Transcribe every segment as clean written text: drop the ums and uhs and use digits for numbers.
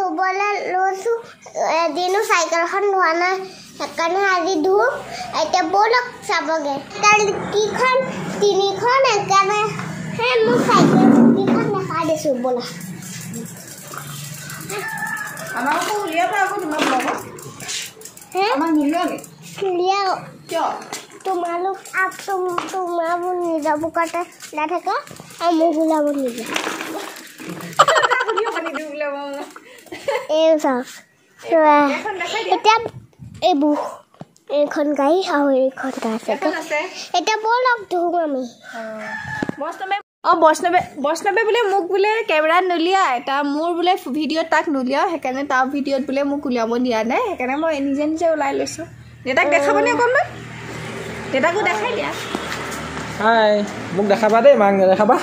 ধুবলৈ লৈছোঁ। এদিনো চাইকেলখন ধোৱা নাই, সেইকাৰণে আজি ধুম। এতিয়া ব'লক চাবগৈ। চাইকেলকেইখন তিনিখন, সেইকাৰণে মোৰ চাইকেলকেইখন দেখাই দিছোঁ, ব'লা। তোমালোক তোমাৰ নিজৰ বুকতে ওলাই থাকা আৰু মোক ওলাব নিদিয়া। এই চাওক, এতিয়া এইবোৰ এইখন গাড়ী আৰু এইখন আছে। এতিয়া ব'লক ধুম আমি। অঁ, বৈষ্ণৱে বোলে মোক বোলে কেমেৰাত নুলিয়াই, তাৰ মোৰ বোলে ভিডিঅ'ত তাক নুলিয়াওঁ, সেইকাৰণে তাৰ ভিডিঅ'ত বোলে মোক উলিয়াব দিয়া নাই, সেইকাৰণে মই নিজে নিজে ওলাই লৈছোঁ। দেউতাক দেখাবনে অকণমান? দেউতাকো দেখাই দিয়া। হাই, মোক দেখাবা দেই, মাক নেদেখাবা,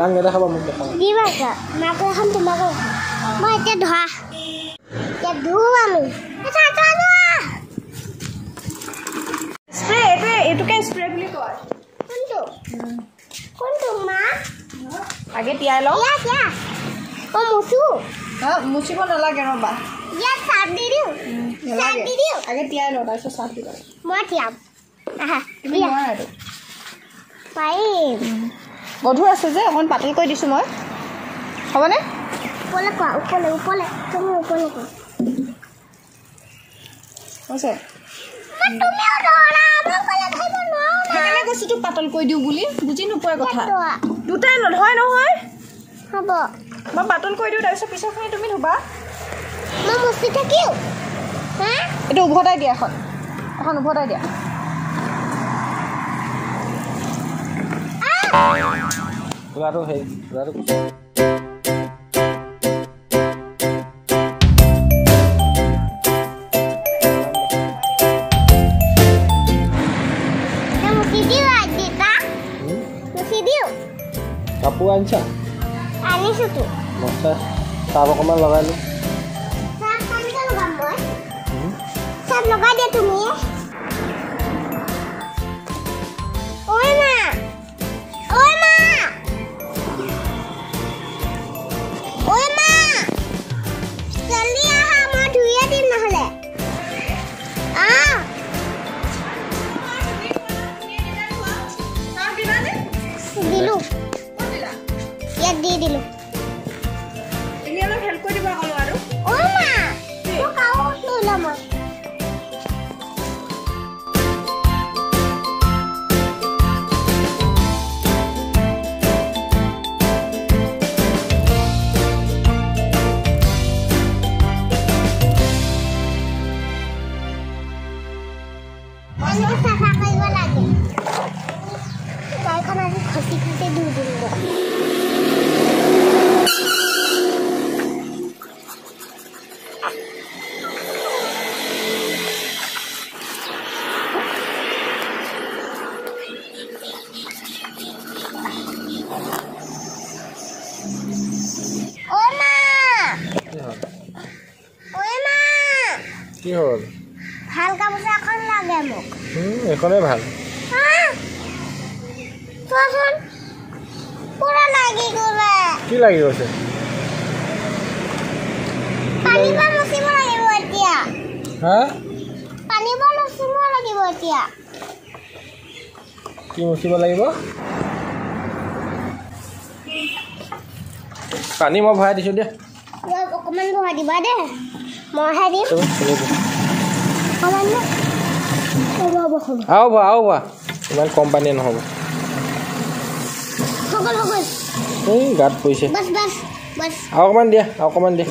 মাক নেদেখাবা, মোক দেখাবা। দিবা মাকো এখন, তোমাকো। মই এতিয়া ধোৱা, এতিয়া ধুম আমি। স্প্ৰে, এইটোৱে, এইটোকে স্প্ৰে বুলি কয়। কোনটো কোনটো মা? আগে তিয়াই লওঁ। অঁ, মুচো। মুচিব নালাগে, ৰ'বা। ইয়াত চাৰ্ফ দি দিওঁ, চাৰ্ফ দি দিওঁ। আগে তিয়াই লওঁ, তাৰপিছত চাৰ্ফ দিবা। মই তিয়াম। আহা, তুমি নোৱাৰা এইটো। পাৰিম। গধুৰ আছে যে, অকণ পাতল কৰি দিছোঁ মই, হ'বনে? ওপৰলৈ কোৱা, ওপৰলৈ, ওপৰলৈ, তুমি ওপৰলৈ কোৱা। হৈছে। সেইকাৰণে কৈছোঁ তোক পাতল কৰি দিওঁ বুলি, বুজি নোপোৱা কথা। দুটাই নধৰে নহয়। হ'ব, মই পাতল কৰি দিওঁ, তাৰপিছত পিছৰখিনি তুমি ধুবা। মই মুচি থাকিম। এইটো উভতাই দিয়া, এখন এখন উভতাই দিয়া। কাপোৰ আনিছা? আনিছোতো। চাৰ্ফ অকণমান লগাই লওঁ। চাৰ্ফ লগাই দিয়া তুমি। ঐ মা, ঐ মা, ঐ মা, জলদি আহা, মই ধুইয়ে দিম নহ'লে। দিলোঁ, ইয়াত দি দিলোঁ। তুমি অলপ হেল্প কৰি দিবা আকৌ ল'ৰাটো। অ মা, মোক আৰু লৈ ল'ম মই। এনেকৈ চাফা কৰিব লাগে গাড়ীখন। আজি খচি খচি ধুই দিম। কি হ'ল? ভাল গামোচা এখন লাগে মোক। এইখনেই ভাল। চোৱাচোন, পুৰা লাগি গ'লে। কি লাগি গৈছে? পানী পৰা মুচিব লাগিব এতিয়া। হা, পানী পৰা মুচিব লাগিব এতিয়া। কি মুচিব লাগিব? পানী মই ভৰাই দিছোঁ দিয়া। অকণমান ভৰাই দিবা দেই, মইহে দিম। আৰু ভৰা, আৰু ভৰা, ইমান কম পানীয়ে নহ'ব। এই গাত পৰিছে। আৰু অকণমান দিয়া, আৰু অকণমান দিয়া।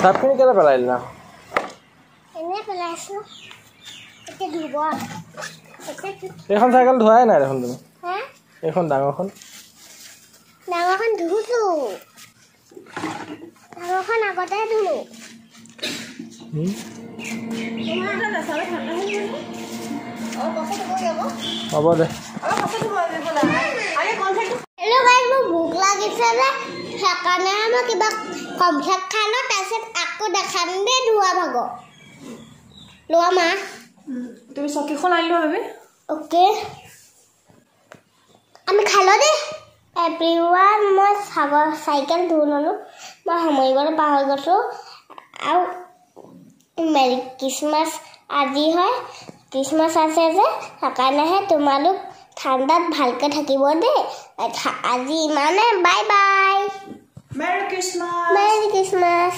চাৰ্ফখিনি কেলৈ পেলাই দিলা? এনেই পেলাইছোঁ, এতিয়া ধুব। এইখন চাইকেল ধোৱাই নাই দেখোন তুমি। এইখন ডাঙৰখন? ডাঙৰখন ধুইছোঁ, ডাঙৰখন আগতে ধুলোঁ। হ'ব দে। হেল্ল' গাইজ, মোৰ ভোক লাগিছে যে, সেইকাৰণে মই কিবা কমফ্লেক্স খাই লওঁ, তাৰপিছত আকৌ দেখাম দেই ধোৱা ভাগ লোৱা মা। তুমি চকীখন আনি লোৱা ভাবি। অ'কে, আমি খাই লওঁ দেই। এভৰিৱান, মই চাইকেল ধুই ল'লোঁ, মই সামৰিবলৈ পাহৰি গৈছোঁ। আৰু মেৰি খ্ৰীষ্টমাছ আজি হয়, খ্ৰীষ্টমাছ আছে যে, সেইকাৰণেহে তোমালোক ঠাণ্ডাত ভালকৈ থাকিব দেই। আজি ইমানে, bye bye, merry Christmas. Merry Christmas.